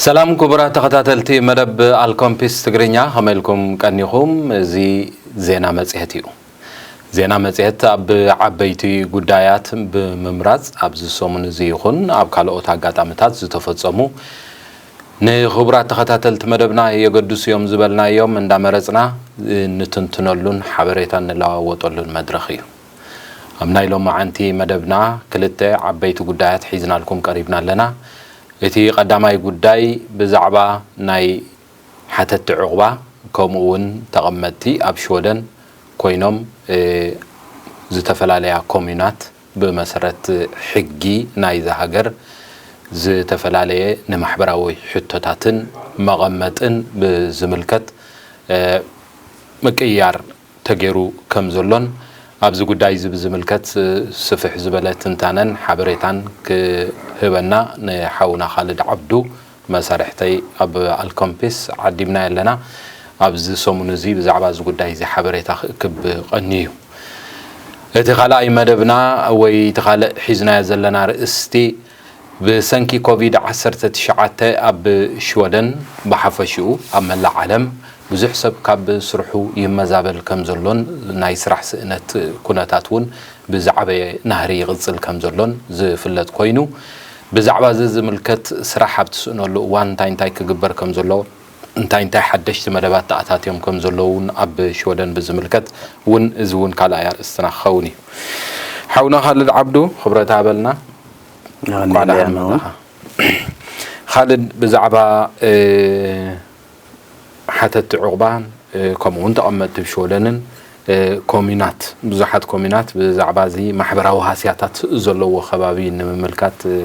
ሰላም ክቡራት ተኸታተልቲ መደብ ኣልኮምፒስ ትግርኛ፣ ከመይ ኢልኩም ቀኒኹም? እዚ ዜና መጽሔት እዩ። ዜና መጽሔት ኣብ ዓበይቲ ጉዳያት ብምምራጽ ኣብዚ ሰሙን እዚ ይኹን ኣብ ካልኦት ኣጋጣምታት ዝተፈጸሙ ንክቡራት ተኸታተልቲ መደብና የገድሱ እዮም ዝበልናዮም እንዳመረጽና እንትንትነሉን ሓበሬታ እንለዋወጠሉን መድረኽ እዩ። ኣብ ናይ ሎማዓንቲ መደብና ክልተ ዓበይቲ ጉዳያት ሒዝናልኩም ቀሪብና ኣለና። እቲ ቀዳማይ ጉዳይ ብዛዕባ ናይ ሓተትቲ ዕቑባ ከምኡ እውን ተቐመጥቲ ኣብ ሽወደን ኮይኖም፣ እ፣ ዝተፈላለያ ኮሙናት ብመሰረት ሕጊ ናይዛ ሃገር ዝተፈላለየ ንማሕበራዊ ሕቶታትን መቐመጥን ብዝምልከት፣ እ፣ ምቅይያር ተገይሩ ከም ዘሎን ኣብዚ ጉዳይ እዚ ብዝምልከት ስፍሕ ዝበለ ትንታነን ሓበሬታን ክህበና ንሓውና ካልድ ዓብዱ መሳርሕተይ ኣብ ኣልኮምፒስ ዓዲምና ኣለና። ኣብዚ ሰሙን እዚ ብዛዕባ እዚ ጉዳይ እዚ ሓበሬታ ክእክብ ቀንዩ እዩ። እቲ ካልኣይ መደብና ወይ እቲ ካልእ ሒዝናዮ ዘለና ርእስቲ ብሰንኪ ኮቪድ ዓሰርተ ትሽዓተ ኣብ ሽወደን ብሓፈሽኡ ኣብ መላእ ዓለም ብዙሕ ሰብ ካብ ስርሑ ይመዛበል ከም ዘሎን ናይ ስራሕ ስእነት ኩነታት እውን ብዝዓበየ ናህሪ ይቕጽል ከም ዘሎን ዝፍለጥ ኮይኑ፣ ብዛዕባ እዚ ዝምልከት ስራሕ ኣብ ትስእነሉ እዋን እንታይ እንታይ ክግበር ከም ዘለዎ፣ እንታይ እንታይ ሓደሽቲ መደባት ተኣታትዮም ከም ዘለዉ እውን ኣብ ሽወደን ብዝምልከት እውን፣ እዚ እውን ካልኣይ ኣርእስትና ክኸውን እዩ። ሓውና ካልድ ዓብዱ፣ ክብረት ኣበልና። ኣነ እንኳዕ ደሓን ኣለና። መጣኻ። ካልድ፣ ብዛዕባ፣ እ፣ ሓተትቲ ዕቑባን፣ እ፣ ከምኡ እውን ተቐመጥቲ ኣብ ሽወደንን፣ እ፣ ኮሙናት፣ ብዙሓት ኮሙናት ብዛዕባ እዚ ማሕበራዊ ሃስያታት ዘለዎ ከባቢ ንምምልካት፣ እ፣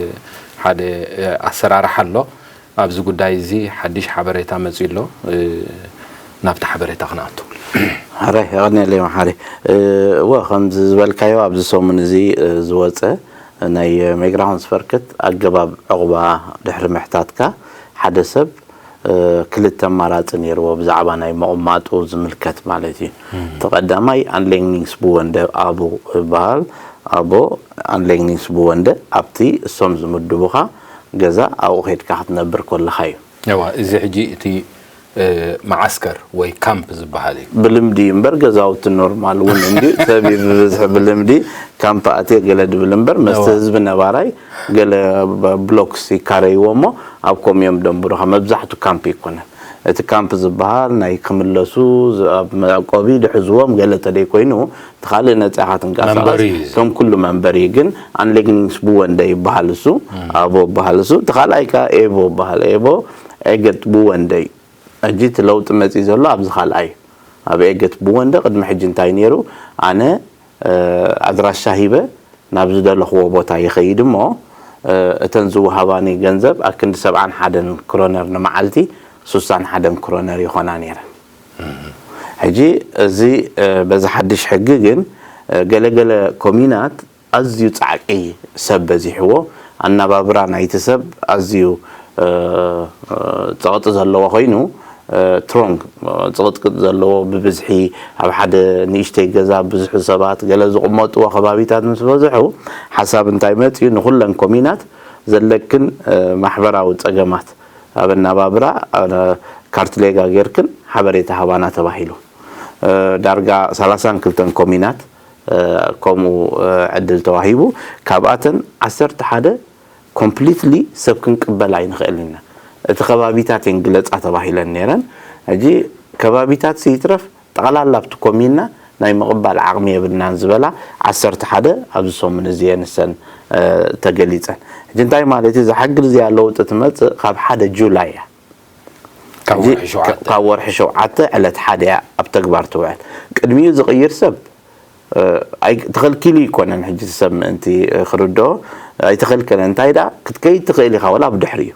ሓደ፣ እ፣ ኣሰራርሓ ኣሎ። ኣብዚ ጉዳይ እዚ ሓድሽ ሓበሬታ መጺኡ ኣሎ። እ፣ ናብቲ ሓበሬታ ክንኣቱ። ሕራይ፣ የቐንየለይ መሓሪ። እ፣ እወ፣ ከምዚ ዝበልካዮ ኣብዚ ሰሙን እዚ፣ እ፣ ዝወጸ ናይ ሚግራሾንስቨርከት ኣገባብ ዕቑባ ድሕሪ ምሕታትካ ሓደ ሰብ፣ እ፣ ክልተ ኣማራጺ ነይርዎ ብዛዕባ ናይ ምቕማጡ ዝምልከት ማለት እዩ። እቲ ቀዳማይ ኣንሌግኒንግስቡወንደ ኣቡ ይበሃል። ኣቦ ኣንሌግኒንግስቡወንደ ኣብቲ እሶም ዝምድቡኻ ገዛ ኣብኡ ከድካ ክትነብር ከለኻ እዩ። እዋ፣ እዚ ሕጂ እቲ፣ እ፣ መዓስከር ወይ ካምፕ ዝበሃል እዩ። ብልምዲ እዩ እምበር ገዛውቲ ኖርማል እውን እንዲ ሰብ እዩ ብብዝሒ ብልምዲ ካምፕ ኣትየ ገለ ድብል እምበር መስተ እዋ። ህዝቢ ነባራይ ገለ ብ-፣ ብሎክስ ይካረይዎ እሞ ኣብ ከምኡ እዮም ደንብሩኻ። መብዛሕቱ ካምፕ ይኮነን። እቲ ካምፕ ዝበሃል ናይ ክምለሱ ዝ-፣ ኣብ መዕቆቢ ድሕዝዎም ገለ ተደይ ኮይኑ እቲ ካልእ ነጻ ኢኻ ትንቀሳቐስ። መንበሪ እዩ። ከም ኩሉ መንበሪ ግን ኣንሌግኒንግስቡወንደ ይበሃል እሱ፣ ኣቦ ይበሃል እሱ። እቲ ካልኣይ ከኣ ኤቦ ይበሃል። ኤቦ ኤገት ቡወንደ እዩ። ሕጂ እቲ ለውጢ መጺኡ ዘሎ ኣብዚ ካልኣይ እዩ። ኣብ ኤገት ቡወንደ ቅድሚ ሕጂ እንታይ ነይሩ? ኣነ፣ እ፣ ኣድራሻ ሂበ ናብ ዝደለኽዎ ቦታ ይኸይድ እሞ፣ እ፣ እተን ዝወሃባኒ ገንዘብ ኣክንዲ ሰብዓን ሓደን ክሮነር ንመዓልቲ፣ ሱሳን ሓደን ክሮነር ይኾና ነይረን። ሕጂ እዚ፣ እ፣ በዚ ሓድሽ ሕጊ ግን፣ እ፣ ገለገለ ኮሚናት ኣዝዩ ጻዕቂ ሰብ በዚሕዎ፣ ኣነባብራ ናይቲ ሰብ ኣዝዩ፣ እ፣ እ፣ ጸቕጢ ዘለዎ ኮይኑ፣ እ፣ ትሮንግ፣ እ፣ ጽቕጥቅጥ ዘለዎ ብብዝሒ ኣብ ሓደ ንእሽተይ ገዛ ብዙሕ ሰባት ገለ ዝቕመጥዎ ከባቢታት ምስ በዝሑ ሓሳብ እንታይ መጽዩ ንኹለን ኮሚናት ዘለክን፣ እ፣ ማሕበራዊ ጸገማት ኣብ ኣነባብራ፣ እ፣ ካርትሌጋ ጌርክን ሓበሬታ ሃባና ተባሂሉ። እ፣ ዳርጋ ሰላሳን ክልተን ኮሚናት፣ እ፣ ከምኡ፣ እ፣ ዕድል ተዋሂቡ። ካብኣተን ዓሰርተ ሓደ ኮምፕሊትሊ ሰብ ክንቅበል ኣይንኽእልን ኢና። እቲ ከባቢታት እየን ግለጻ ተባሂለን ነይረን። ሕጂ ከባቢታት ይትረፍ ጠቕላላ ኣብቲ ኮሚና ናይ ምቕባል ዓቕሚ የብልናን ዝበላ ዓሰርተ ሓደ ኣብዚ ሰሙን እዚ እየን ንሰን፣ እ፣ ተገሊጸን። ሕጂ እንታይ ማለት እዩ? እዛ ሕጊ እዚኣ ለውጢ ትመጽእ ካብ ሓደ ጁላይ እያ። ካብ ሕጂ ወርሒ ሸውዓተ። ካብ ወርሒ ሸውዓተ ዕለት ሓደ እያ ኣብ ተግባር ትውዕል። ቅድሚኡ ዝቕይር ሰብ፣ እ፣ ኣይ-፣ ተኸልኪሉ ኣይኮነን። ሕጂ ሰብ ምእንቲ፣ እ፣ ክርድኦ ኣይተኸልከለን። እንታይ ደኣ ክትከይድ ትኽእል ኢኻ፣ ወላ ብድሕሪኡ።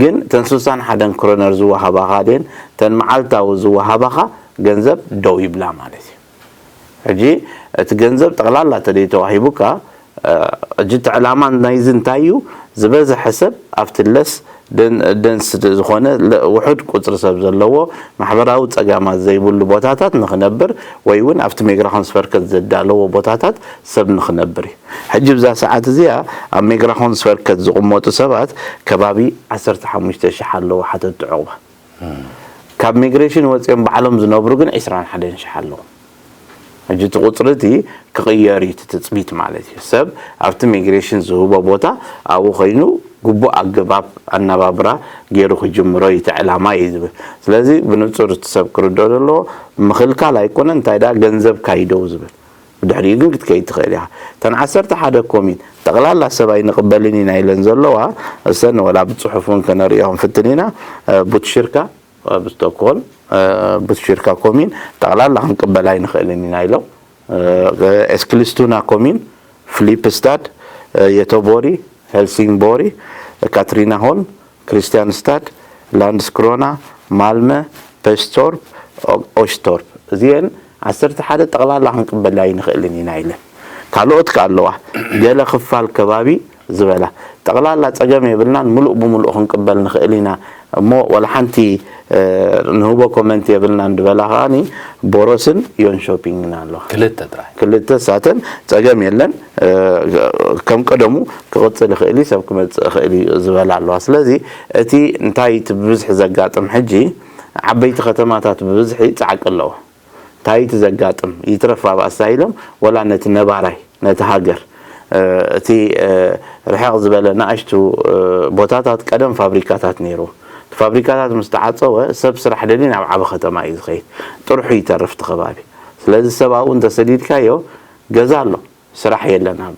ግን እተን ሱሳን ሓደን ክሮነር ዝወሃባኻ ድየን፣ እተን መዓልታዊ ዝወሃባኻ ገንዘብ ደው ይብላ ማለት እዩ። ሕጂ እቲ ገንዘብ ጠቕላላ ተደይ ተዋሂቡካ፣ እ፣ ሕጂ እቲ ዕላማ ናይዚ እንታይ እዩ? ዝበዝሐ ሰብ ኣብቲ ለስ ደን ደንስ ዝኾነ ለ- ውሑድ ቁፅሪ ሰብ ዘለዎ ማሕበራዊ ፀጋማት ዘይብሉ ቦታታት ንኽነብር ወይ እውን ኣብቲ ሜግራኾንስፈርከት ዘዳለዎ ቦታታት ሰብ ንኽነብር እዩ። ሕጂ ብዛ ሰዓት እዚኣ ኣብ ሜግራኾንስፈርከት ዝቕመጡ ሰባት ከባቢ ዓሰርተ ሓሙሽተ ሺሕ ኣለዉ ሓተቲ ዕቑባ። ካብ ሚግሬሽን ወፂኦም ባዕሎም ዝነብሩ ግን ዕስራን ሓደን ሺሕ ኣለዉ። ሕጂ እቲ ቁፅሪ እቲ ክቕየር እዩ እቲ ትፅቢት ማለት እዩ። ሰብ ኣብቲ ሚግሬሽን ዝህቦ ቦታ ኣብኡ ኮይኑ ግቡእ ኣገባብ ኣነባብራ ገይሩ ክጅምሮ እዩ እቲ ዕላማ እዩ ዝብል። ስለዚ ብንፁር እቲ ሰብ ክርድኦ ዘለዎ ምኽልካል ኣይኮነን፣ እንታይ ደኣ ገንዘብ ካይደው ዝብል ብድሕሪኡ ግን ክትከይድ ትኽእል ኢኻ። እተን ዓሰርተ ሓደ ኮሚን ጠቕላላ ሰብ ኣይንቕበልን ኢና ኢለን ዘለዋ፣ እሰን ወላ ብፅሑፍ እውን ከነርእዮ ክንፍትን ኢና። ቡትሽርካ ኣብ ስቶክሆልም ቡትሽርካ ኮሚን ጠቕላላ ክንቅበል ኣይንኽእልን ኢና ኢሎም። ኤስክልስቱና ኮሚን፣ ፍሊፕስታድ፣ የቶቦሪ፣ ሄልሲንግቦሪ፣ ካትሪናሆልም፣ ክሪስቲያንስታድ፣ ላንድስክሮና፣ ማልመ፣ ፐስቶርፕ፣ ኦሽቶርፕ፣ እዚአን ዓሰርተ ሓደ ጠቕላላ ክንቅበል ኣይንኽእልን ኢና ኢለን። ካልኦት ከ ኣለዋ፣ ገለ ክፋል ከባቢ ዝበላ፣ ጠቕላላ ጸገም የብልናን፣ ምሉእ ብምሉእ ክንቅበል ንኽእል ኢና እሞ ወላ ሓንቲ ንህቦ ኮመንት የብልናን ዝበላ ከኣ ቦሮስን ዮንሾፒንግን ኣለዋ። ክልተ ጥራይ። ክልተ ሳተን ጸገም የለን። ከም ቀደሙ ክቕጽል ይኽእል እዩ፣ ሰብ ክመጽእ ይኽእል እዩ ዝበላ ኣለዋ። ስለዚ እቲ እንታይ እቲ ብብዝሒ ዘጋጥም ሕጂ፣ ዓበይቲ ከተማታት ብብዝሒ ጻዕቂ ኣለዎ። እንታይ እቲ ዘጋጥም ይትረፍ ኣብ ኣሳይሎም ወላ ነቲ ነባራይ ነቲ ሃገር እቲ ርሕቕ ዝበለ ንኣሽቱ ቦታታት ቀደም ፋብሪካታት ነይሩ። ፋብሪካታት ምስ ተዓጸወ ሰብ ስራሕ ደልዩ ናብ ዓቢ ከተማ እዩ ዝኸይድ። ጥርሑ ይተርፍ እቲ ከባቢ። ስለዚ ሰብ ኣብኡ እንተሰዲድካዮ ገዛ ኣሎ፣ ስራሕ የለን ኣብ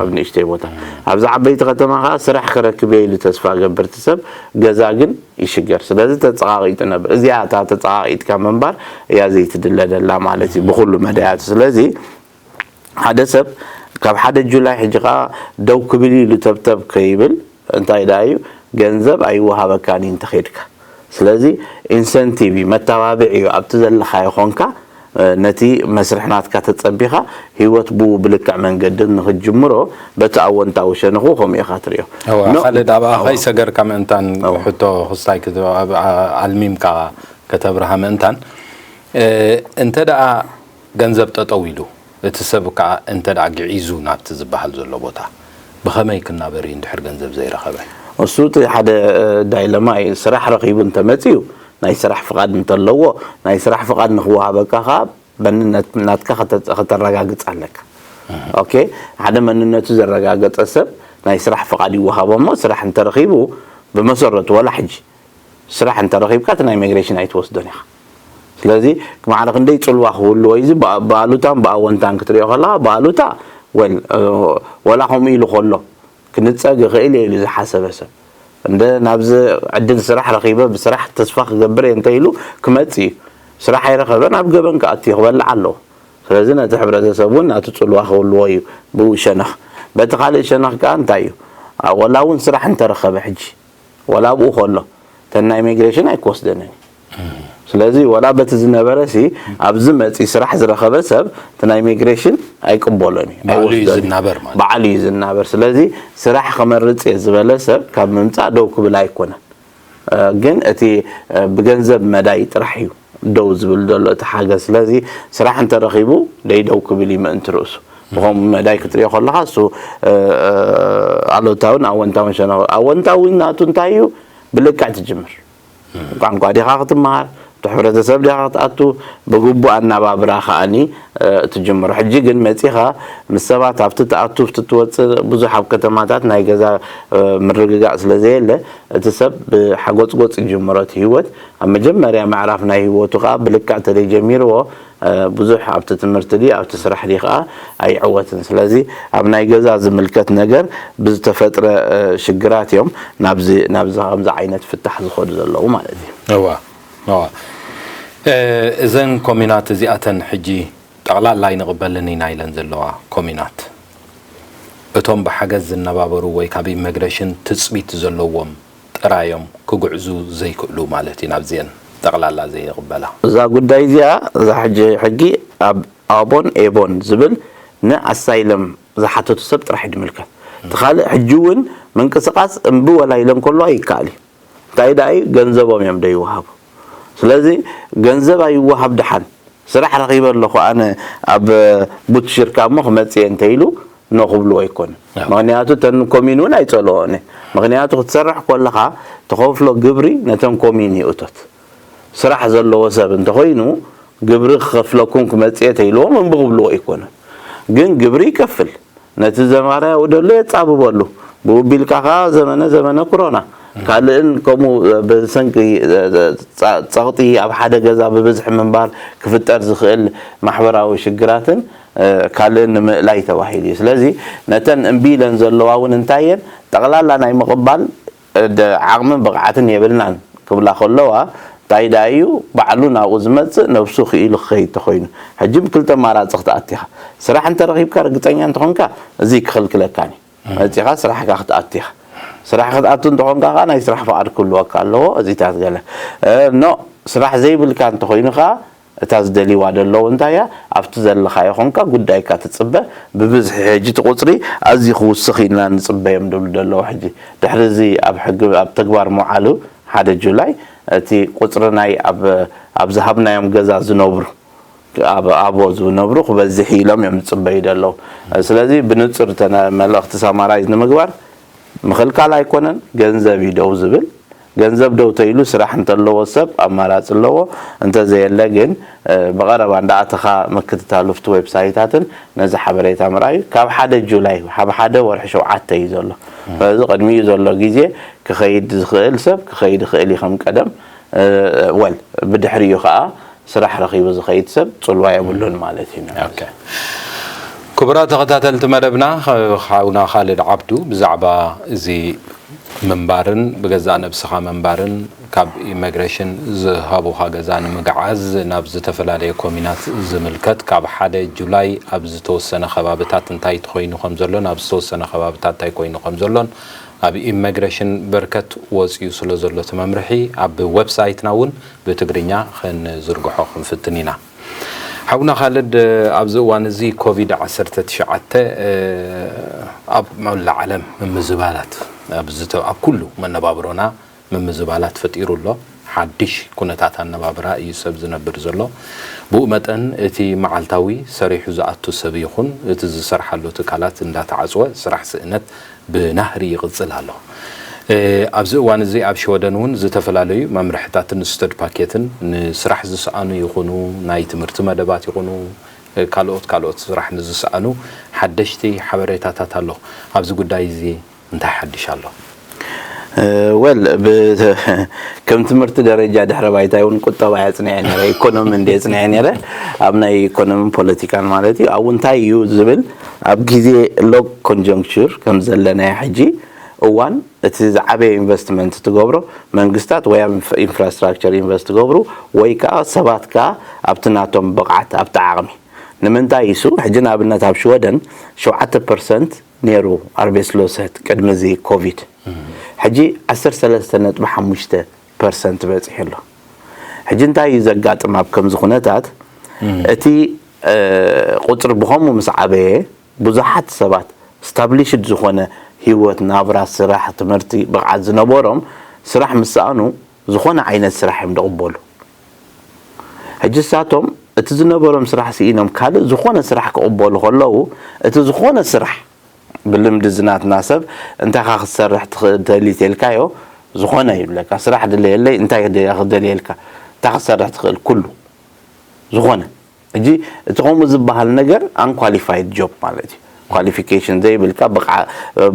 ኣብ ንእሽተይ ቦታ። ኣብዚ ዓበይቲ ከተማ ከኣ ስራሕ ክረክብ እየ ኢሉ ተስፋ ገብርቲ ሰብ ገዛ ግን ይሽገር። ስለዚ ተጸቓቒጡ ነበር። እዚኣ እታ ተጸቓቒጥካ ምንባር እያ ዘይትድለ ደላ ማለት እዩ ብኹሉ መዳያቱ። ስለዚ ሓደ ሰብ ካብ ሓደ ጁላይ ሕጂ ከኣ ደው ክብል ኢሉ ተብተብ ከይብል እንታይ ደኣ እዩ ገንዘብ ኣይወሃበካን እዩ እንተኸድካ። ስለዚ ኢንሰንቲቭ እዩ፣ መተባብዒ እዩ። ኣብቲ ዘለኻዮ ኾንካ ነቲ መስርሕ ናትካ ተጸቢኻ ህይወት ብኡ ብልክዕ መንገዲ ንኽትጅምሮ በቲ ኣወንታዊ ሸነኹ ከምኡ ኢኻ ትርእዮ። እዋ፣ ካልእ ኣብ ኣኻ ይሰገርካ ምእንታን ሕቶ ክስታይ ኣልሚምካ ከተብርሃ ምእንታን እንተ ደኣ ገንዘብ ጠጠው ኢሉ እቲ ሰብ ከኣ እንተ ደኣ ግዒዙ ናብቲ ዝበሃል ዘሎ ቦታ ብኸመይ ክናበር እዩ እንድሕር ገንዘብ ዘይረኸበ? እሱ እቲ ሓደ ዳይለማ እዩ። ስራሕ ረኺቡ እንተመጽኡ ናይ ስራሕ ፍቓድ እንተለዎ ናይ ስራሕ ፍቓድ ንክወሃበካ ከኣ መንነት ናትካ ከተረጋግጽ ኣለካ። ኦኬ፣ ሓደ መንነቱ ዘረጋገጸ ሰብ ናይ ስራሕ ፍቓድ ይወሃቦ እሞ ስራሕ እንተረኺቡ ብመሰረቱ ወላ ሕጂ ስራሕ እንተረኺብካ እቲ ናይ ሚግሬሽን ኣይትወስዶን ኢኻ። ስለዚ ማዕረ ክንደይ ጽልዋ ክህልዎ እዩ እዚ ብኣሉታን ብኣወንታን ክትሪኦ ከለኻ ብኣሉታ ወል ወላ ከምኡ ኢሉ ከሎ ክንጸግ ይኽእል እየ ኢሉ ዝሓሰበ ሰብ እንደ ናብዚ ዕድል ስራሕ ረኺበ ብስራሕ ተስፋ ክገብር እየ እንተ ኢሉ ክመጽእ እዩ። ስራሕ ኣይረኸበን ኣብ ገበን ክኣቱ እዩ ክበልዕ ኣለዎ። ስለዚ ነቲ ሕብረተሰብ እውን ናቱ ጽልዋ ክህልዎ እዩ ብኡ ሸነኽ። በቲ ካልእ ሸነኽ ከኣ እንታይ እዩ ወላ እውን ስራሕ እንተረኸበ ሕጂ ወላ ኣብኡ ከሎ እተን ናይ ሚግሬሽን ኣይክወስደንን እዩ። ስለዚ ወላ በቲ ዝነበረ ሲ ኣብዚ መፂ ስራሕ ዝረኸበ ሰብ እቲ ናይ ሚግሬሽን ኣይቅበሎን እዩ፣ ባዕሉ እዩ ኣይወስዶን እዩ። ዝናበር ማለት። ባዕሉ እዩ ዝናበር። ስለዚ ስራሕ ክመርፅ እየ ዝበለ ሰብ ካብ ምምፃእ ደው ክብል ኣይኮነን። ግን እቲ ብገንዘብ መዳይ ጥራሕ እዩ ደው ዝብል ዘሎ እቲ ሓገዝ። ስለዚ ስራሕ እንተረኺቡ ደይ ደው ክብል እዩ ምእንቲ ርእሱ። ብኸምኡ መዳይ ክትሪኦ ከለኻ እሱ ኣሉታውን ኣወንታውን ሸነኽ። ኣወንታዊ ናቱ እንታይ እዩ? ብልክዕ ትጅምር። ቋንቋ ዲኻ ክትመሃር፣ እቲ ሕብረተሰብ ዲኻ ክትኣቱ፣ ብግቡእ ኣናባብራ ከኣኒ ትጅምሮ። ሕጂ ግን መጺኻ ምስ ሰባት ኣብቲ ትኣቱ ኣብቲ ትወጽእ ብዙሕ ኣብ ከተማታት ናይ ገዛ ምርግጋእ ስለ ዘየለ እቲ ሰብ ብሓጎጽጎጽ ይጅምሮ እቲ ህይወት። ኣብ መጀመርያ ምዕራፍ ናይ ህይወቱ ከኣ ብልክዕ ተደይ ጀሚርዎ ብዙሕ ኣብቲ ትምህርቲ ድዩ ኣብቲ ስራሕ ድዩ ከኣ ኣይዕወትን። ስለዚ ኣብ ናይ ገዛ ዝምልከት ነገር ብዝተፈጥረ ሽግራት እዮም ናብዚ ናብዚ ከምዚ ዓይነት ፍታሕ ዝኸዱ ዘለዉ ማለት እዩ። እዋ እዋ እዘን ኮሚናት እዚኣተን ሕጂ ጠቕላላ ኣይንቕበልን ኢና ኢለን ዘለዋ ኮሚናት እቶም ብሓገዝ ዝነባበሩ ወይ ካብ ኢመግረሽን ትፅቢት ዘለዎም ጥራዮም ክጉዕዙ ዘይክእሉ ማለት እዩ ናብዚአን ጠቕላላ ዘይቕበላ። እዛ ጉዳይ እዚኣ እዛ ሕጂ ሕጊ ኣብ ኣቦን ኤቦን ዝብል ንኣሳይለም ዝሓተቱ ሰብ ጥራሕ እዩ ዝምልከት። እቲ ካልእ ሕጂ እውን ምንቅስቓስ እምቢ ወላ ኢለን ከለዋ ይከኣል እዩ። እንታይ ደኣ እዩ? ገንዘቦም እዮም ደይወሃቡ። ስለዚ ገንዘብ ኣይወሃብ ደሓን፣ ስራሕ ረኺበ ኣለኹ ኣነ ኣብ ቡትሽርካ እሞ ክመጽእ እየ እንተኢሉ ኖ ክብልዎ ኣይኮኑን። ምኽንያቱ እተን ኮሚን እውን ኣይጸልኦን እየ። ምኽንያቱ ክትሰርሕ ከለኻ ትኸፍሎ ግብሪ ነተን ኮሚን ይእቶት። ስራሕ ዘለዎ ሰብ እንተኾይኑ ግብሪ ክኸፍለኩም ክመጽእ እየ ተይልዎም እምቢ ክብልዎ ኣይኮኑን። ግን ግብሪ ይከፍል። ነቲ ዘማርያ ውደሎ የጻብበሉ። ብኡ ቢልካ ከኣ ዘመነ ዘመነ ኮሮና ካልእን ከምኡ ብሰንኪ ጸቕጢ ኣብ ሓደ ገዛ ብብዝሒ ምንባር ክፍጠር ዝኽእል ማሕበራዊ ሽግራትን ካልእን ንምእላይ ተባሂሉ እዩ። ስለዚ ነተን እምቢ ኢለን ዘለዋ እውን እንታይ እየን? ጠቕላላ ናይ ምቕባል ዓቕምን ብቕዓትን የብልናን ክብላ ከለዋ እንታይ ደኣ እዩ ባዕሉ ናብኡ ዝመጽእ ነብሱ ክኢሉ ክኸይድ ተኾይኑ። ሕጂ ብክልተ ኣማራጺ ክትኣቲ ኢኻ። ስራሕ እንተረኺብካ ርግጸኛ እንተኾንካ እዚ ክኽልክለካን እዩ። መጺኻ ስራሕካ ክትኣቲ ኢኻ። ስራሕ ክትኣቱ እንተኾንካ ከኣ ናይ ስራሕ ፍቓድ ክህልወካ ኣለዎ። እዚታት ገለ ኖ ስራሕ ዘይብልካ እንተኾይኑ ከኣ እታ ዝደልይዋ ደለዉ እንታይ እያ ኣብቲ ዘለኻዮ ኾንካ ጉዳይካ ትጽበ። ብብዝሒ ሕጂ እቲ ቁጽሪ ኣዝዩ ክውስኽ ኢና ንጽበዮም ድብሉ ደለዉ። ሕጂ ድሕሪ እዚ ኣብ ሕጊ ኣብ ተግባር ምውዓሉ ሓደ ጁላይ እቲ ቁጽሪ ናይ ኣብ ኣብ ዝሃብናዮም ገዛ ዝነብሩ ኣብ ኣቦ ዝነብሩ ክበዝሕ ኢሎም እዮም ዝጽበዩ ደለዉ። ስለዚ ብንጹር እተ መልእኽቲ ሳማራይዝ ንምግባር ምኽልካል ኣይኮነን፣ ገንዘብ እዩ ደው ዝብል። ገንዘብ ደው ተይሉ ስራሕ እንተለዎ ሰብ ኣማራጺ ኣለዎ፣ እንተዘየለ ግን ብቐረባ እንዳኣተኻ ምክትታል ኣብቲ ዌብሳይታትን ነዚ ሓበሬታ ምርኣዩ ካብ ሓደ ጁላይ ካብ ሓደ ወርሒ ሸውዓተ እዩ ዘሎ። ስለዚ ቅድሚኡ ዘሎ ግዜ ክኸይድ ዝኽእል ሰብ ክኸይድ ይኽእል እዩ ከም ቀደም። ወል ብድሕሪኡ ከዓ ስራሕ ረኺቡ ዝኸይድ ሰብ ጽልዋ የብሉን ማለት እዩ። ክቡራት ተኸታተልቲ መደብና፣ ሓውና ካልድ ዓብዱ ብዛዕባ እዚ ምንባርን ብገዛእ ነብስኻ ምንባርን ካብ ኢመግሬሽን ዝሃቡኻ ገዛ ንምግዓዝ ናብ ዝተፈላለየ ኮሚናት ዝምልከት ካብ ሓደ ጁላይ ኣብ ዝተወሰነ ከባብታት እንታይ ትኾይኑ ከም ዘሎን ኣብ ዝተወሰነ ከባብታት እንታይ ኮይኑ ከም ዘሎን ኣብ ኢመግሬሽን በርከት ወፅዩ ስለ ዘሎ እቲ መምርሒ ኣብ ዌብሳይትና እውን ብትግርኛ ክንዝርግሖ ክንፍትን ኢና። ሓውና ካልድ፣ ኣብዚ እዋን እዚ ኮቪድ ዓሰርተ ትሽዓተ ኣብ መላእ ዓለም ምምዝባላት ኣብ ዝተ- ኣብ ኩሉ መነባብሮና ምምዝባላት ፈጢሩ ኣሎ። ሓድሽ ኩነታት ኣነባብራ እዩ ሰብ ዝነብር ዘሎ። ብኡ መጠን እቲ መዓልታዊ ሰሪሑ ዝኣቱ ሰብ ይኹን እቲ ዝሰርሓሉ ትካላት እንዳተዓፅወ ስራሕ ስእነት ብናህሪ ይቕፅል ኣሎ። ኣብዚ እዋን እዚ ኣብ ሽወደን እውን ዝተፈላለዩ መምርሕታትን ስቱድ ፓኬትን ንስራሕ ዝሰኣኑ ይኹኑ ናይ ትምህርቲ መደባት ይኹኑ ካልኦት ካልኦት ስራሕ ንዝሰኣኑ ሓደሽቲ ሓበሬታታት ኣሎ። ኣብዚ ጉዳይ እዚ እንታይ ሓድሽ ኣሎ? ወል ከም ትምህርቲ ደረጃ ድሕረ ባይታይ እውን ቁጠባ እየ ኣፅኒዐ ነረ፣ ኢኮኖሚ እንደ ኣፅኒዐ ነረ። ኣብ ናይ ኢኮኖሚ ፖለቲካን ማለት እዩ። ኣብኡ እንታይ እዩ ዝብል ኣብ ግዜ ሎክ ኮንጀንክቸር ከም ዘለናዮ ሕጂ እዋን እቲ ዝዓበየ ኢንቨስትመንት ትገብሮ መንግስታት ወይ ኣብ ኢንፍራስትራክቸር ኢንቨስት ትገብሩ ወይ ከዓ ሰባት ከዓ ኣብቲ ናቶም ብቕዓት ኣብቲ ዓቕሚ ንምንታይ ኢሱ ሕጂ ንኣብነት ኣብ ሽወደን ሸውዓተ ፐርሰንት ነይሩ ኣርቤስሎሰት ቅድሚ እዚ ኮቪድ ሕጂ ዓሰርተ ሰለስተ ነጥቢ ሓሙሽተ ፐርሰንት በፂሑ ኣሎ። ሕጂ እንታይ እዩ ዘጋጥም ኣብ ከምዚ ኩነታት እቲ ቁፅሪ ብኸምኡ ምስ ዓበየ ብዙሓት ሰባት ስታብሊሽድ ዝኾነ ህይወት ናብራ ስራሕ ትምህርቲ ብቕዓት ዝነበሮም ስራሕ ምስ ሰኣኑ ዝኾነ ዓይነት ስራሕ እዮም ዝቕበሉ። ሕጂ ንሳቶም እቲ ዝነበሮም ስራሕ ስኢኖም ካልእ ዝኾነ ስራሕ ክቕበሉ ከለዉ እቲ ዝኾነ ስራሕ ብልምዲ ዝናትና ሰብ እንታኻ ክትሰርሕ ትኽእል ተልዩ ተልካዮ ዝኾነ ይብለካ ስራሕ ድለየለይ እንታይ ክደልየልካ እንታይ ክትሰርሕ ትኽእል ኩሉ ዝኾነ ሕጂ እቲ ከምኡ ዝበሃል ነገር unqualified job ማለት እዩ። ኳሊፊኬሽን ዘይብልካ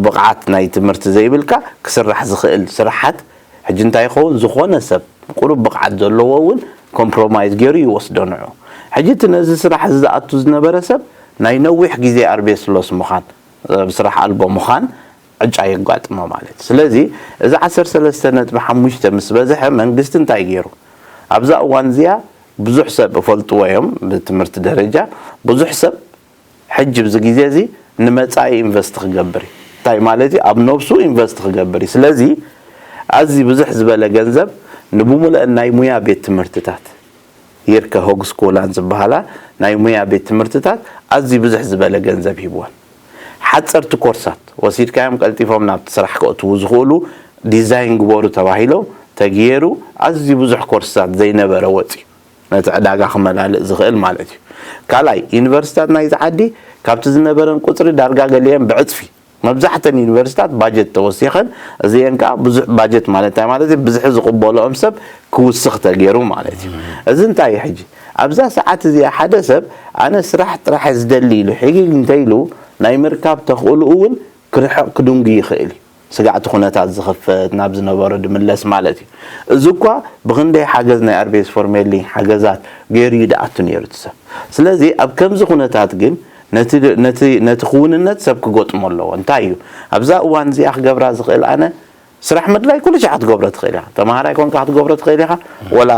ብቕዓት ናይ ትምህርቲ ዘይብልካ ክስራሕ ዝኽእል ስራሓት ሕጂ እንታይ ይኸውን ዝኾነ ሰብ ቁሩብ ብቕዓት ዘለዎ እውን ኮምፕሮማይዝ ገይሩ ይወስዶ ንዑ። ሕጂ እቲ ነዚ ስራሕ እዚ ዝኣቱ ዝነበረ ሰብ ናይ ነዊሕ ግዜ ኣርቤስሎስ ምዃን ብስራሕ ኣልቦ ምዃን ዕጫ የጓጥሞ ማለት እዩ። ስለዚ እዚ ዓሰርተ ሰለስተ ነጥቢ ሓሙሽተ ምስ በዝሐ መንግስቲ እንታይ ገይሩ ኣብዛ እዋን እዚኣ ብዙሕ ሰብ እፈልጥዎ እዮም ብትምህርቲ ደረጃ ብዙሕ ሰብ ሕጂ ኣብዚ ግዜ እዚ ንመጻኢ ኢንቨስት ክገብር እዩ። እንታይ ማለት እዩ? ኣብ ነብሱ ኢንቨስት ክገብር እዩ። ስለዚ ኣዝዩ ብዙሕ ዝበለ ገንዘብ ንብሙልአን ናይ ሙያ ቤት ትምህርትታት ይርከ ሆግስኮላን ዝበሃላ ናይ ሙያ ቤት ትምህርትታት ኣዝዩ ብዙሕ ዝበለ ገንዘብ ሂብወን። ሓጸርቲ ኮርሳት ወሲድካዮም ቀልጢፎም ናብቲ ስራሕ ከእትዉ ዝኽእሉ ዲዛይን ግበሩ ተባሂሎም ተገይሩ ኣዝዩ ብዙሕ ኮርስታት ዘይነበረ ወፂ ነቲ ዕዳጋ ክመላልእ ዝኽእል ማለት እዩ። ካልኣይ፣ ዩኒቨርሲታት ናይዚ ዓዲ ካብቲ ዝነበረን ቁፅሪ ዳርጋ ገሊአን ብዕፅፊ፣ መብዛሕተን ዩኒቨርሲታት ባጀት ተወሲኸን፣ እዚአን ከዓ ብዙሕ ባጀት ማለት እንታይ ማለት እዩ? ብዝሒ ዝቕበልኦም ሰብ ክውስኽ ተገይሩ ማለት እዩ። እዚ እንታይ እዩ ሕጂ? ኣብዛ ሰዓት እዚኣ ሓደ ሰብ ኣነ ስራሕ ጥራሕ ዝደሊ ኢሉ ሕጊግ እንተኢሉ ናይ ምርካብ ተኽእልኡ እውን ክርሕቕ ክድንጉ ይኽእል እዩ። ስጋዕቲ ኩነታት ዝኽፈት ናብ ዝነበሮ ድምለስ ማለት እዩ። እዚ እኳ ብኽንደይ ሓገዝ ናይ ኣርቤስ ፎርሜሊ ሓገዛት ገይሩ እዩ ድኣቱ ነይሩ እቲ ሰብ። ስለዚ ኣብ ከምዚ ኩነታት ግን ነቲ ነቲ ነቲ ክውንነት ሰብ ክገጥሞ ኣለዎ። እንታይ እዩ ኣብዛ እዋን እዚኣ ክገብራ ዝኽእል? ኣነ ስራሕ ምድላይ ኩሉ ሻዕ ክትገብሮ ትኽእል ኢኻ። ተምሃራይ ኮንካ ክትገብሮ ትኽእል ኢኻ፣ ወላ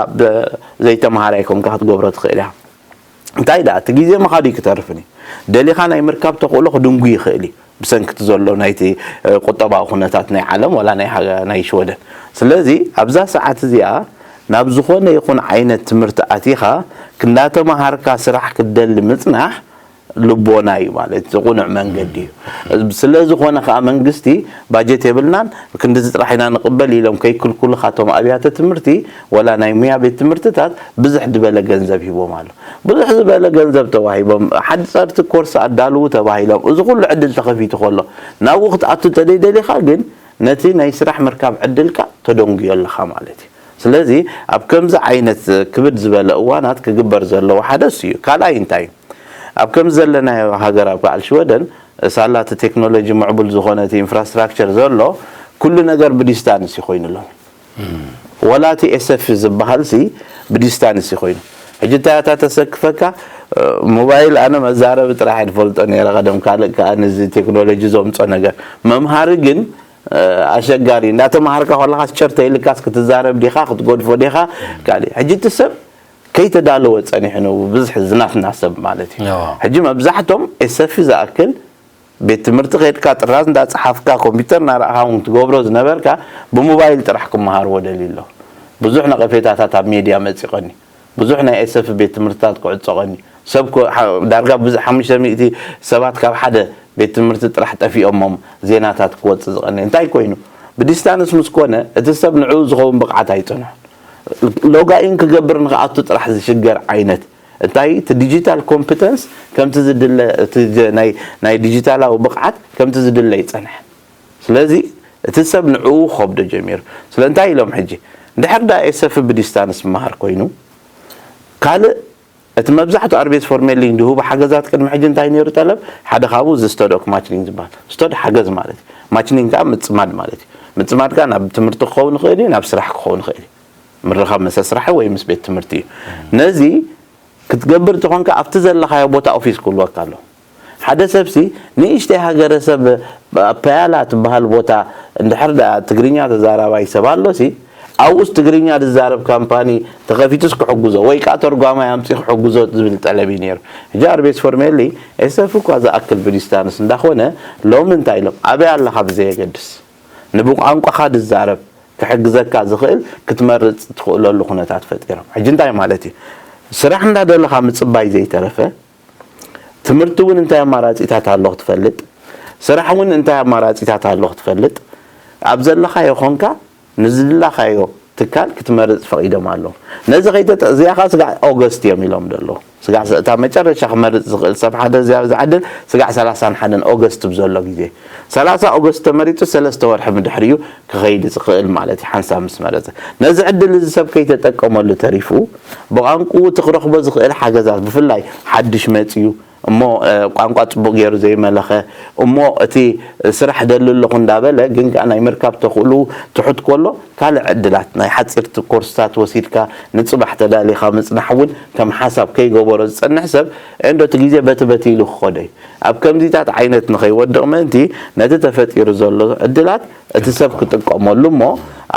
ዘይተምሃራይ ኮንካ ክትገብሮ ትኽእል ኢኻ። እንታይ ደኣ እቲ ግዜ ምኻዱ እዩ ክተርፍን እዩ። ደሊኻ ናይ ምርካብ ተኽእሎ ክድንጉ ይኽእል እዩ ብሰንኪ እቲ ዘሎ ናይቲ ቁጠባዊ ኩነታት ናይ ዓለም ወላ ናይ ሽወደን። ስለዚ ኣብዛ ሰዓት እዚኣ ናብ ዝኾነ ይኹን ዓይነት ትምህርቲ ኣቲኻ ክንዳተምሃርካ ስራሕ ክትደሊ ምጽናሕ ልቦና እዩ ማለት ዝቑኑዕ መንገዲ እዩ። ስለ ዝኾነ ከዓ መንግስቲ ባጀት የብልናን ክንድዚ ጥራሕ ኢና ንቕበል ኢሎም ከይክልኩሉ ካቶም ኣብያተ ትምህርቲ ወላ ናይ ሙያ ቤት ትምህርትታት ብዙሕ ዝበለ ገንዘብ ሂቦም ኣሎ። ብዙሕ ዝበለ ገንዘብ ተዋሂቦም ሓድፀርቲ ኮርስ ኣዳልዉ ተባሂሎም እዚ ኩሉ ዕድል ተኸፊቱ ከሎ ናብኡ ክትኣቱ ተደይደሊኻ ግን ነቲ ናይ ስራሕ ምርካብ ዕድልካ ተደንጉዮ ኣለኻ ማለት እዩ። ስለዚ ኣብ ከምዚ ዓይነት ክብድ ዝበለ እዋናት ክግበር ዘለዎ ሓደ እሱ እዩ። ካልኣይ እንታይ እዩ? ኣብ ከምዚ ዘለናዮ ሃገር ኣብ በዓል ሽወደን ሳላ እቲ ቴክኖሎጂ ምዕቡል ዝኾነ እቲ ኢንፍራስትራክቸር ዘሎ ኩሉ ነገር ብዲስታንስ እዩ ኮይኑሎም። ወላ እቲ ኤሰፍ ዝበሃል ሲ ብዲስታንስ እዩ ኮይኑ። ሕጂ እንታይ እታ ተሰክፈካ ሞባይል ኣነ መዛረቢ ጥራሕ እየ ዝፈልጦ ነይረ ቀደም ካልእ ከዓ ነዚ ቴክኖሎጂ ዘምፆ ነገር መምሃሪ ግን ኣሸጋሪ እንዳተምሃርካ ከለካ ሸር ተይልካስ ክትዛረብ ዲኻ ክትገድፎ ዲኻ ካልእ ሕጂ እቲ ሰብ ከይተዳለወ ጸኒሑ ነው ብዙሕ ዝናትና ሰብ ማለት እዩ። ሕጂ መብዛሕቶም ኤሰፊ ዝኣክል ቤት ትምህርቲ ከድካ ጥራዝ እንዳጸሓፍካ ኮምፒውተር እናረኣኻ እውን ትገብሮ ዝነበርካ ብሞባይል ጥራሕ ክመሃርዎ ደልዩ ኣሎ። ብዙሕ ነቐፌታታት ኣብ ሜድያ መጺቐኒ። ብዙሕ ናይ ኤሰፊ ቤት ትምህርትታት ክዕጸቐኒ። ሰብ ዳርጋ ብዙሕ ሓሙሽተ ሚእቲ ሰባት ካብ ሓደ ቤት ትምህርቲ ጥራሕ ጠፊኦሞም ዜናታት ክወጽእ ዝቐኒ። እንታይ ኮይኑ? ብዲስታንስ ምስ ኮነ እቲ ሰብ ንዕኡ ዝኸውን ብቕዓት ኣይጸንሖን። ሎጋኢን ክገብር ንክኣቱ ጥራሕ ዝሽገር ዓይነት እንታይ እቲ ዲጂታል ኮምፕተንስ ከምቲ ዝድለ እቲ ናይ ናይ ዲጂታላዊ ብቕዓት ከምቲ ዝድለ ይጸንሐ። ስለዚ እቲ ሰብ ንዕኡ ክኸብዶ ጀሚሩ። ስለ እንታይ ኢሎም ሕጂ እንድሕር ዳ ኤሰፊ ብዲስታንስ መሃር ኮይኑ ካልእ እቲ መብዛሕትኡ ኣርቤስ ፎርሜሊንግ ዝህቡ ሓገዛት ቅድሚ ሕጂ እንታይ ነይሩ ጠለብ ሓደ ካብኡ እዚ ስቶድ ኦክ ማችኒንግ ዝበሃል ስቶድ ሓገዝ ማለት እዩ። ማችኒንግ ከዓ ምፅማድ ማለት እዩ። ምፅማድ ከዓ ናብ ትምህርቲ ክኸውን ይኽእል እዩ ናብ ስራሕ ክኸውን ይኽእል እዩ። ምርኻብ መሰ ስራሕ ወይ ምስ ቤት ትምህርቲ እዩ። ነዚ ክትገብር እንተኾንካ ኣብቲ ዘለኻዮ ቦታ ኦፊስ ክህልወካ ኣሎ። ሓደ ሰብሲ ንእሽተይ ሃገረሰብ ኣፓያላ ትበሃል ቦታ እንድሕር ደኣ ትግርኛ ተዛራባይ ሰብ ኣሎሲ ኣብኡስ ትግርኛ ዝዛረብ ካምፓኒ ተኸፊቱስ ክሕግዞ ወይ ከዓ ተርጓማይ ኣምፂ ክሕግዞ ዝብል ጠለብ እዩ ነይሩ። ሕጂ ኣርቤስ ፎርሜሊ ኤሰፍ እኳ ዝኣክል ብዲስታንስ እንዳኾነ ሎሚ እንታይ ኢሎም ኣበይ ኣለኻ ብዘየገድስ ንብቋንቋኻ ዝዛረብ ክሕግዘካ ዝኽእል ክትመርፅ ትኽእለሉ ኩነታት ፈጢሮም። ሕጂ እንታይ ማለት እዩ? ስራሕ እንዳደለኻ ምፅባይ ዘይተረፈ ትምህርቲ እውን እንታይ ኣማራፂታት ኣሎ ክትፈልጥ፣ ስራሕ እውን እንታይ ኣማራፂታት ኣሎ ክትፈልጥ፣ ኣብ ዘለኻዮ ኾንካ ንዝድላኻዮ ትካል ክትመርፅ ፈቒዶም ኣለዉ። ነዚ ከይተጠ እዚኣ ኸዓ ስጋዕ ኦገስት እዮም ኢሎም ዘለዉ። ስጋዕ እታ መጨረሻ ክመርፅ ዝኽእል ሰብ ሓደ እዚኣ ዝዓድል ስጋዕ ሰላሳን ሓደን ኦገስት ብዘሎ ግዜ ሰላሳ ኦገስት ተመሪፁ ሰለስተ ወርሒ ምድሕሪኡ ክኸይድ ዝኽእል ማለት እዩ። ሓንሳብ ምስ መረፀ ነዚ ዕድል እዚ ሰብ ከይተጠቀመሉ ተሪፉ ብቋንቁኡ እቲ ክረኽቦ ዝኽእል ሓገዛት ብፍላይ ሓድሽ መፅዩ እሞ ቋንቋ ፅቡቅ ገይሩ ዘይመለኸ እሞ እቲ ስራሕ ደሊ ኣለኹ እንዳበለ ግን ከዓ ናይ ምርካብ ተኽእሉ ትሑት ከሎ ካልእ ዕድላት ናይ ሓፂርቲ ኮርስታት ወሲድካ ንፅባሕ ተዳሊኻ ምፅናሕ እውን ከም ሓሳብ ከይገበሮ ዝፀንሕ ሰብ እንዶ እቲ ግዜ በቲ በቲ ኢሉ ክኸዶ እዩ። ኣብ ከምዚታት ዓይነት ንኸይወድቕ ምእንቲ ነቲ ተፈጢሩ ዘሎ ዕድላት እቲ ሰብ ክጥቀመሉ እሞ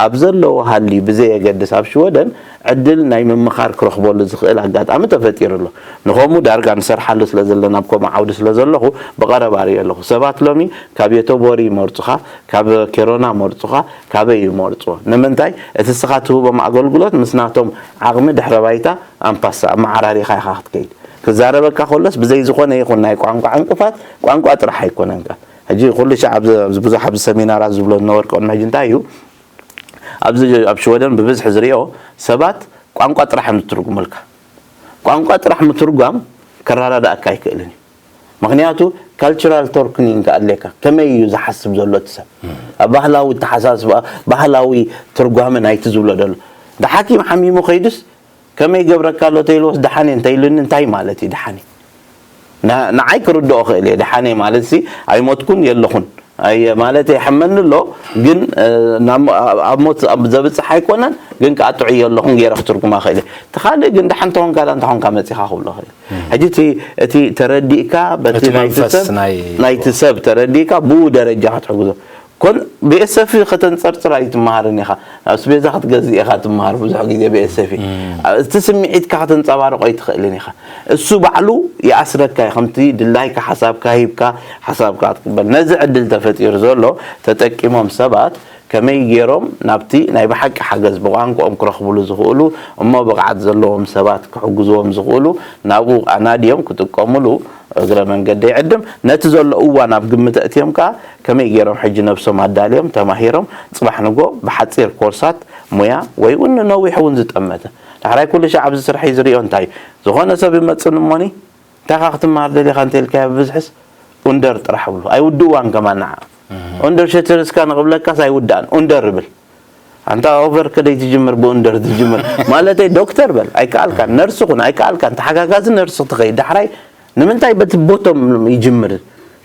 ኣብ ዘለዎ ሃልዩ ብዘየገድስ ኣብ ሽወደን ዕድል ናይ ምምኻር ክረኽበሉ ዝኽእል ኣጋጣሚ ተፈጢሩ ኣሎ። ንኸምኡ ዳርጋ ንሰርሓሉ ስለ ዘለና ኣብ ከምኡ ዓውዲ ስለ ዘለኹ ብቐረባ ርእየ ኣለኹ። ሰባት ሎሚ ካብ ዮቶቦሪ ይመርጹኻ፣ ካብ ኬሮና መርጹኻ፣ ካበይ ይመርጹ? ንምንታይ? እቲ ንስኻ ትህቦም ኣገልግሎት ምስ ናቶም ዓቕሚ ድሕረ ባይታ ኣምፓሳ ኣመዓራሪኻ ኢኻ ክትከይድ። ክዛረበካ ከሎስ ብዘይ ዝኾነ ይኹን ናይ ቋንቋ ዕንቅፋት ቋንቋ ጥራሕ ኣይኮነን። ሕጂ ኩሉ ሻዕ ኣብዚ ብዙሕ ኣብዚ ሰሚናራት ዝብሎ ዝነበርኩ ቅድሚ ሕጂ እንታይ እዩ ኣብዚ ኣብ ሽወደን ብብዝሒ ዝሪኦ ሰባት ቋንቋ ጥራሕ እዮም ዝትርጉመልካ። ቋንቋ ጥራሕ ምትርጓም ከረዳድኣካ ኣይክእልን እዩ። ምክንያቱ ካልቸራል ቶርክኒንግ ኣለካ። ከመይ እዩ ዝሓስብ ዘሎ እቲ ሰብ? ኣብ ባህላዊ ኣተሓሳስባ፣ ባህላዊ ትርጓመ ናይቲ ዝብሎ ዘሎ። እቲ ሓኪም ሓሚሙ ከይዱስ ከመይ ይገብረካ ኣሎ ተይልዎስ ደሓን እየ እንተይሉኒ እንታይ ማለት እዩ ደሓን እየ? ና- ንዓይ ክርድኦ ክእል እየ። ደሓን እየ ማለት ሲ ኣይሞትኩን የለኹን። ኣየ ማለት የሕመኒ ኣሎ፣ ግን እ፣ ናብ- ኣብ ሞት ኣብ ዘብፅሕ ኣይኮነን፣ ግን ከዓ ጥዑይ የለኹን ገይረ ክትርጉማ ክእል እየ። እቲ ካልእ ግን ደሓን ተኾንካ ዳ እንተኾንካ መፂኻ ክብሎ ክእል። ሕጂ እቲ እቲ ተረዲእካ በቲ እቲ ናይቲ መንፈስ ሰብ ናይ ናይቲ ሰብ ተረዲእካ ብኡ ደረጃ ክትሕግዞ። ኮን ብኤስኤፍ ከተንፀርፅር ኣይትመሃርን ኢኻ። ኣስቤዛ ክትገዝእ ኢኻ ትመሃር ብዙሕ ግዜ ብኤስኤፍ። እቲ ስምዒትካ ከተንፀባርቆ ኣይትኽእልን ኢኻ። እሱ ባዕሉ ይኣስረካ እዩ። ከምቲ ድላይካ ሓሳብካ ሂብካ ሓሳብካ ክትቅበል። ነዚ ዕድል ተፈጢሩ ዘሎ ተጠቂሞም ሰባት ከመይ ገይሮም ናብቲ ናይ ብሓቂ ሓገዝ ብቋንቋኦም ክረኽብሉ ዝኽእሉ እሞ ብቕዓት ዘለዎም ሰባት ክሕግዝዎም ዝኽእሉ ናብኡ ኣናድዮም ክጥቀምሉ እግረ መንገደይ ዕድም ነቲ ዘሎ እዋን ኣብ ግምት ኣእትዮም ከኣ ከመይ ገይሮም ሕጂ ነብሶም ኣዳልዮም ተማሂሮም ጽባሕ ንጎ ብሓጺር ኮርሳት ሞያ ወይ እውን ንነዊሕ እውን ዝጠመተ ዳሕራይ ኩሉ ሻዕ ኣብዚ ስራሕ እዩ ዝሪኦ እንታይ እዩ ዝኾነ ሰብ ይመጽእ እሞኒ እንታይ ኻ ክትመሃር ደሊኻ እንተልካዮ ብብዝሕስ ኡንደር ጥራሕ ብሉ ኣይውድእዋን ከማን ንዓ ኡንደር ሸትርስካ ንቕብለካስ ኣይውዳእን ኡንደር ይብል ኣንታ ኦቨር ከደይ ትጅምር ብኡንደር ትጅምር ማለተይ ዶክተር በል ኣይከኣልካን ነርስ ኹን ኣይከኣልካን ተሓጋጋዚ ነርስ ክትኸይድ ዳሕራይ ንምንታይ በቲ ቦቶም ይጅምር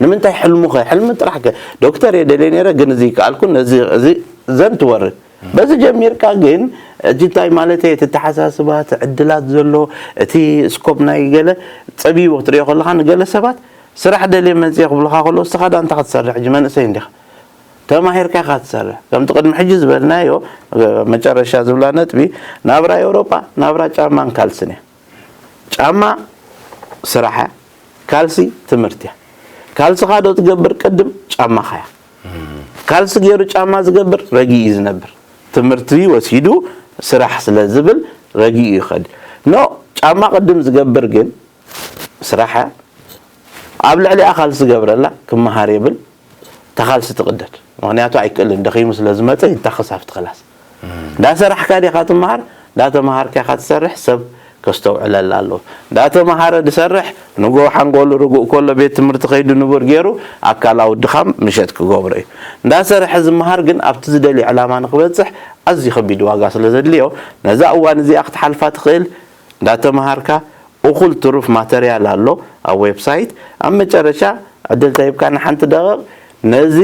ንምንታይ ሕልሙኸ ሕልሚ ጥራሕ ከ ዶክተር እየ ደልየ ነይረ ግን እዚ ይከኣልኩን እዚ እዚ ዘን ትወርድ በዚ ጀሚርካ ግን እቲ እንታይ ማለት እየ እቲ ተሓሳስባ እቲ ዕድላት ዘሎ እቲ ስኮፕ ናይ ገለ ፀቢቡ ክትሪኦ ከለካ ንገለ ሰባት ስራሕ ደልየ መፅየ ክብሉካ ከለዉ እስኻ ዳ እንታይ ክትሰርሕ ሕጂ መንእሰይ እንዲኻ ተማሂርካ ኢኻ ትሰርሕ ከምቲ ቅድሚ ሕጂ ዝበልናዮ መጨረሻ ዝብላ ነጥቢ ናብራ ኤውሮጳ ናብራ ጫማን ካልስን እያ ጫማ ስራሕ እያ ካልሲ ትምህርቲ እያ ካልስኻ ዶ ትገብር ቅድም ጫማኻ እያ ካልሲ ገይሩ ጫማ ዝገብር ረጊኡ እዩ ዝነብር ትምህርቲ ወሲዱ ስራሕ ስለ ዝብል ረጊኡ ይኸድ ኖ ጫማ ቅድም ዝገብር ግን ስራሕ እያ ኣብ ልዕሊኣ ካልሲ ገብረላ ክመሃር የብል እታ ካልሲ ትቕደድ ምኽንያቱ ኣይክእልን ደኺሙ ስለ ዝመፀ ይታኸስ ኣብቲ ክላስ እንዳሰራሕካ ዲኻ ትመሃር እንዳተመሃርካ ኢኻ ትሰርሕ ሰብ ከስተውዕለላ ኣለዎ እንዳተመሃረ ዝሰርሕ ንጎ ሓንጎሉ ርጉእ ከሎ ቤት ትምህርቲ ከይዱ ንቡር ገይሩ ኣካላዊ ድኻም ምሸት ክገብሮ እዩ እንዳሰርሐ ዝመሃር ግን ኣብቲ ዝደልዮ ዕላማ ንክበፅሕ ኣዝዩ ከቢድ ዋጋ ስለ ዘድልዮ ነዛ እዋን እዚኣ ክትሓልፋ ትኽእል እንዳተመሃርካ እኹል ትሩፍ ማተርያል ኣሎ ኣብ ዌብሳይት ኣብ መጨረሻ ዕድል ተሂብካ ንሓንቲ ደቂቕ ነዚ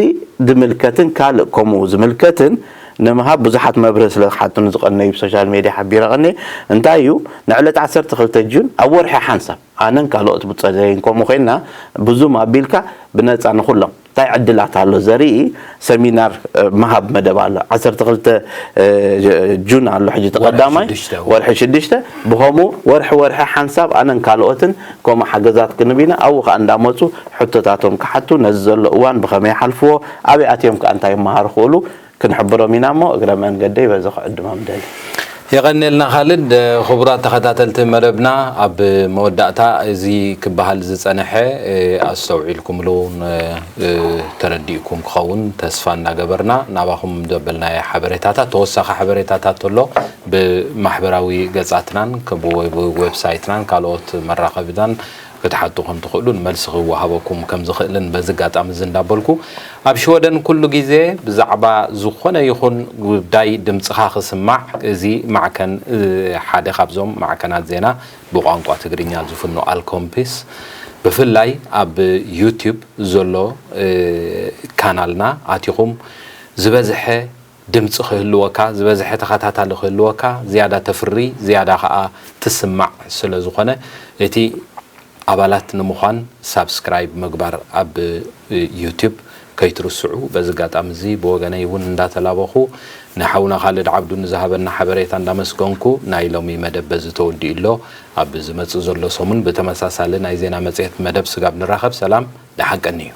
ዝምልከትን ካልእ ከምኡ ዝምልከትን ንምሃብ ብዙሓት መብርህ ስለ ዝሓቱኒ ዝቐነዩ ብሶሻል ሜድያ ሓቢረ ቀኒ እንታይ እዩ ንዕለት ዓሰርተ ክልተ ጁን ኣብ ወርሒ ሓንሳብ ኣነን ካልኦት ብፀደይን ከምኡ ኮይና ብዙም ኣቢልካ ብነፃ ንኩሎም እንታይ ዕድላት ኣሎ ዘርኢ ሰሚናር ምሃብ መደብ ኣሎ ዓሰርተ ክልተ ጁን ኣሎ ሕጂ ተቀዳማይ ወርሒ ሽዱሽተ ብኸምኡ ወርሒ ወርሒ ሓንሳብ ኣነን ካልኦትን ከምኡ ሓገዛት ክንብ ኢና ኣብኡ ከዓ እንዳመፁ ሕቶታቶም ክሓቱ ነዚ ዘሎ እዋን ብኸመይ ሓልፍዎ ኣበይ ኣትዮም ከዓ እንታይ ይመሃሩ ክእሉ ክንሕብሮም ኢና እሞ እግረ መንገደይ በዚ ክዕድሞም ደሊ። የቐንየልና ካልድ። ክቡራት ተኸታተልቲ መደብና ኣብ መወዳእታ እዚ ክበሃል ዝጸንሐ ኣስተውዒልኩምሉ እውን ተረዲእኩም ክኸውን ተስፋ እናገበርና ናባኹም ዘበልናዮ ሓበሬታታት ተወሳኺ ሓበሬታታት ተሎ ብማሕበራዊ ገጻትናን ብዌብሳይትናን ካልኦት መራኸብታን ክትሓቱ ከም ትኽእሉን መልሲ ክወሃበኩም ከም ዝኽእልን በዚ ኣጋጣሚ እዚ እንዳበልኩ፣ ኣብ ሽወደን ኩሉ ግዜ ብዛዕባ ዝኾነ ይኹን ጉዳይ ድምጽኻ ክስማዕ፣ እዚ ማዕከን ሓደ ካብዞም ማዕከናት ዜና ብቋንቋ ትግርኛ ዝፍኖ ኣልኮምፒስ፣ ብፍላይ ኣብ ዩትዩብ ዘሎ ካናልና ኣቲኹም ዝበዝሐ ድምፂ ክህልወካ፣ ዝበዝሐ ተኸታታሊ ክህልወካ፣ ዝያዳ ተፍሪ፣ ዝያዳ ከዓ ትስማዕ ስለ ዝኾነ እቲ ኣባላት ንምዃን ሳብስክራይብ ምግባር ኣብ ዩትዩብ ከይትርስዑ። በዚ ኣጋጣሚ እዚ ብወገነይ እውን እንዳተላበኹ ንሓውና ካልድ ዓብዱ ንዝሃበና ሓበሬታ እንዳመስገንኩ ናይ ሎሚ መደብ በዚ ተወዲኡ ኣሎ። ኣብ ዝመፅእ ዘሎ ሰሙን ብተመሳሳሊ ናይ ዜና መፅሄት መደብ ስጋብ ንራኸብ ሰላም ደሓን ቀንዩ።